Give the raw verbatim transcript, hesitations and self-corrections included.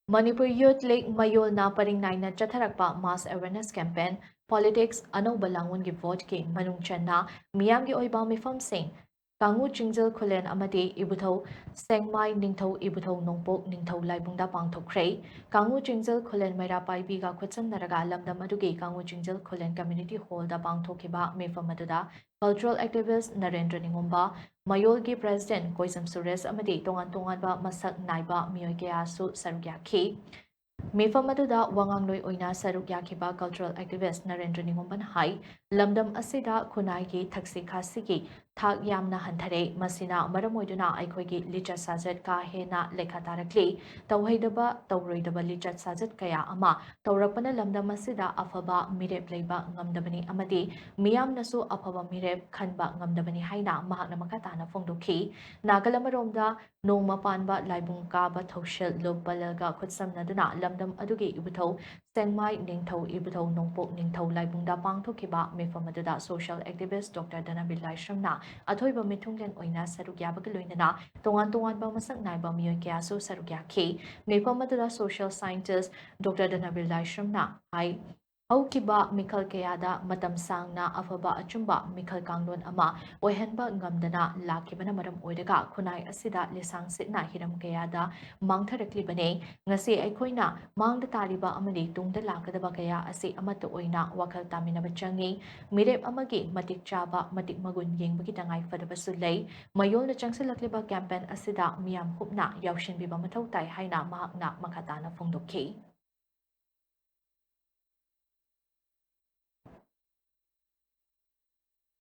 Manipur Youth League ꯃꯌꯣꯜꯅ ꯄꯔꯤꯡ ꯅꯥꯏꯅ ꯆꯠꯊꯔꯛꯄ mass awareness campaign, politics, ꯑꯅꯧꯕ ꯂꯥꯡꯑꯣꯟꯒꯤ voteꯀꯤ ꯃꯅꯨꯡ ꯆꯟꯅ ꯃꯤꯌꯥꯝꯒꯤ ꯑꯣꯏꯕ ꯃꯤꯐꯝꯁꯤꯡ, ꯀꯥꯡꯉꯨ ꯆꯤꯡꯖꯤꯜ ꯈꯨꯂꯦꯟ ꯑꯃꯗꯤ ꯏꯕꯨꯙꯧ ꯁꯦꯡꯃꯥꯏ ꯅꯤꯡꯊꯧ ꯏꯕꯨꯙꯧ ꯅꯣꯡꯄꯣꯛ ꯅꯤꯡꯊꯧ ꯂꯥꯏꯕꯨꯡꯗ ꯄꯥꯡꯊꯣꯛꯈ꯭ꯔꯦ꯫ ꯀꯥꯡꯉꯨ ꯆꯤꯡꯖꯤꯜ ꯈꯨꯂꯦꯟ ꯃꯩꯔꯥ ꯄꯥꯏꯕꯤꯒ ꯈꯨꯠꯁꯝꯅꯔꯒ ꯂꯝꯗꯝ ꯑꯗꯨꯒꯤ ꯀꯥꯡꯉꯨ ꯆꯤꯡꯖꯤꯜ ꯈꯨꯂꯦꯟ community hallꯗ ꯄꯥꯡꯊꯣꯛꯈꯤꯕ ꯃꯤꯐꯝ ꯑꯗꯨꯗ cultural activist Narendra ꯅꯤꯉꯣꯝꯕ, ꯃꯌꯣꯜꯒꯤ president ꯀꯣꯏꯖꯝ Suresh ꯑꯃꯗꯤ ꯇꯣꯉꯥꯟ ꯇꯣꯉꯥꯟꯕ ꯃꯁꯛ ꯅꯥꯏꯕ ꯃꯤꯑꯣꯏ ꯀꯌꯥꯁꯨ ꯁꯔꯨꯛ ꯌꯥꯈꯤ꯫ ꯃꯤꯐꯝ ꯑꯗꯨꯗ ꯋꯥꯉꯥꯡꯂꯣꯏ ꯑꯣꯏꯅ ꯁꯔꯨꯛ ꯌꯥꯈꯤꯕ cultural activist ꯅꯔꯦꯟꯗ꯭ꯔ ꯅꯤꯉꯣꯝꯕꯅ ꯍꯥꯏ, ꯂꯝꯗꯝ ꯑꯁꯤꯗ ꯈꯨꯟꯅꯥꯏꯒꯤ ꯊꯛꯁꯤ ꯈꯥꯁꯤꯒꯤ ꯊꯥꯛ ꯌꯥꯝꯅ ꯍꯟꯊꯔꯦ꯫ ꯃꯁꯤꯅ ꯃꯔꯝ ꯑꯣꯏꯗꯨꯅ ꯑꯩꯈꯣꯏꯒꯤ ꯂꯤꯆꯠ ꯁꯥꯖꯠ ꯀꯥ ꯍꯦꯟꯅ ꯂꯩꯈꯥ ꯇꯥꯔꯛꯂꯤ꯫ ꯇꯧꯍꯩꯗꯕ, ꯇꯧꯔꯣꯏꯗꯕ ꯂꯤꯆꯠ ꯁꯥꯖꯠ ꯀꯌꯥ ꯑꯃ ꯇꯧꯔꯛꯄꯅ ꯂꯝꯗꯝ ꯑꯁꯤꯗ ꯑꯐꯕ ꯃꯤꯔꯦꯞ ꯂꯩꯕ ꯉꯝꯗꯕꯅꯤ ꯑꯃꯗꯤ ꯃꯤꯌꯥꯝꯅꯁꯨ ꯑꯐꯕ ꯃꯤꯔꯦꯞ ꯈꯟꯕ ꯉꯝꯗꯕꯅꯤ ꯍꯥꯏꯅ ꯃꯍꯥꯛꯅ ꯃꯈꯥ ꯇꯥꯅ ꯐꯣꯡꯗꯣꯛꯈꯤ꯫ ꯅꯥꯀꯜ ꯑꯃꯔꯣꯝꯗ, ꯅꯣꯡꯃ ꯄꯥꯟꯕ ꯂꯥꯏꯕꯨꯡ ꯀꯥꯕ ꯊꯧꯁꯤꯜ ꯂꯨꯞ ꯄꯂꯦꯜꯒ ꯈꯨꯠꯁꯝꯅꯗꯨꯅ ꯂꯝꯗꯝ ꯑꯗꯨꯒꯤ ꯏꯕꯨꯙꯧ ꯁꯦꯡꯃꯥꯏ ꯅꯤꯡꯊꯧ ꯏꯕꯨꯙꯧ ꯅꯣꯡꯄꯣꯛ ꯅꯤꯡꯊꯧ ꯂꯥꯏꯕꯨꯡꯗ ꯄꯥꯡꯊꯣꯛꯈꯤꯕ ꯃꯤꯐꯝ ꯑꯗꯨꯗ social activist Doctor ꯙꯅꯕꯤꯔ ꯂꯥꯏꯁ꯭ꯔꯝꯅ ꯑꯊꯣꯏꯕ ꯃꯤꯊꯨꯡꯂꯦꯟ ꯑꯣꯏꯅ ꯁꯔꯨꯛ ꯌꯥꯕꯒ ꯂꯣꯏꯅꯅ ꯇꯣꯉꯥꯟ ꯇꯣꯉꯥꯟꯕ ꯃꯁꯛ ꯅꯥꯏꯕ ꯃꯤꯑꯣꯏ ꯀꯌꯥꯁꯨ ꯁꯔꯨꯛ ꯌꯥꯈꯤ꯫ ꯃꯤꯐꯝ ꯑꯗꯨꯗ social scientist Doctor ꯙꯅꯕꯤꯔ ꯂꯥꯏꯁ꯭ꯔꯝꯅ ꯍꯥꯏ, ꯍꯧꯈꯤꯕ ꯃꯤꯈꯜ ꯀꯌꯥꯗ ꯃꯇꯝ ꯁꯥꯡꯅ ꯑꯐꯕ ꯑꯆꯨꯝꯕ ꯃꯤꯈꯜ ꯀꯥꯡꯂꯣꯟ ꯑꯃ ꯑꯣꯏꯍꯟꯕ ꯉꯝꯗꯅ ꯂꯥꯛꯈꯤꯕꯅ ꯃꯔꯝ ꯑꯣꯏꯔꯒ ꯈꯨꯟꯅꯥꯏ ꯑꯁꯤꯗ ꯂꯤꯁꯥꯡ ꯁꯤꯠꯅ ꯍꯤꯔꯝ ꯀꯌꯥꯗ ꯃꯥꯡꯊꯔꯛꯂꯤꯕꯅꯤ꯫ ꯉꯁꯤ ꯑꯩꯈꯣꯏꯅ ꯃꯥꯡꯗ ꯇꯥꯔꯤꯕ ꯑꯃꯗꯤ ꯇꯨꯡꯗ ꯂꯥꯛꯀꯗꯕ ꯀꯌꯥ ꯑꯁꯤ ꯑꯃꯠꯇ ꯑꯣꯏꯅ ꯋꯥꯈꯜ ꯇꯥꯃꯤꯟꯅꯕ ꯆꯪꯏ꯫ ꯃꯤꯔꯦꯞ ꯑꯃꯒꯤ ꯃꯇꯤꯛ ꯆꯥꯕ, ꯃꯇꯤꯛ ꯃꯒꯨꯟ ꯌꯦꯡꯕꯒꯤ ꯇꯉꯥꯏ ꯐꯗꯕꯁꯨ ꯂꯩ꯫ ꯃꯌꯣꯜꯅ ꯆꯪꯁꯤꯜꯂꯛꯂꯤꯕ campaign ꯑꯁꯤꯗ ꯃꯤꯌꯥꯝ ꯍꯨꯞꯅ ꯌꯥꯎꯁꯤꯟꯕꯤꯕ ꯃꯊꯧ ꯇꯥꯏ ꯍꯥꯏꯅ ꯃꯍꯥꯛꯅ ꯃꯈꯥ ꯇꯥꯅ ꯐꯣꯡꯗꯣꯛꯈꯤ꯫